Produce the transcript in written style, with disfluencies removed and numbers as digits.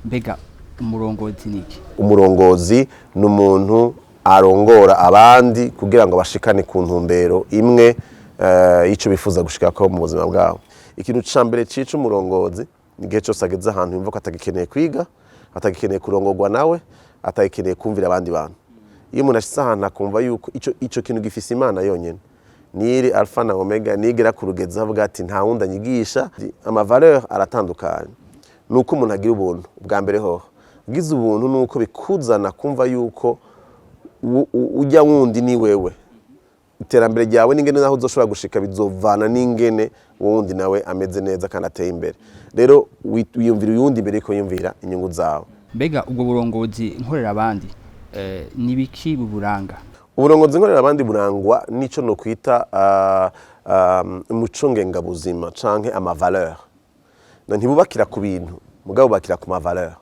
Mbega umurongozi niki? Umurongozi ni umuntu arongora abandi kugira ngo bashikane ku ntumbero imwe y'ico bifuza gushikako mu buzima bwabo. Ikintu ca mbere cica umurongozi ni igihe cyose ageze ahantu yumva ko atagikeneye kwiga, atagikeneye kurongorwa nawe, atagikeneye kumvira abandi bantu. Iyo umuntu ashitse ahantu akumva yuko ico kintu gifise Imana yonyene, niri alpha na omega, nigera ku rugezo avuga ati: "Nta wundi anyigisha." Ama valeur aratandukanye. Ni uko umuntu agira ubuntu bwa mbere hoho. Ugize ubuntu, ni uko bikuzana kumva yuko ujya wundi ni wewe. Iterambere ryawe n'ingene naho uzoshobora gushika bizovana n'ingene wundi nawe ameze neza kandi ateye imbere. Rero wiyumvira uyundi mbere yuko wiyumvira inyungu zawe. Mbega ubwo burongozi nkorera abandi ni biki buburanga? Uburongozi nkorera abandi burangwa n'ico nokwita umuco ngengabuzima canke ama valeur. Ntibubakira ku bintu, mugabo bubakira ku ma valeur.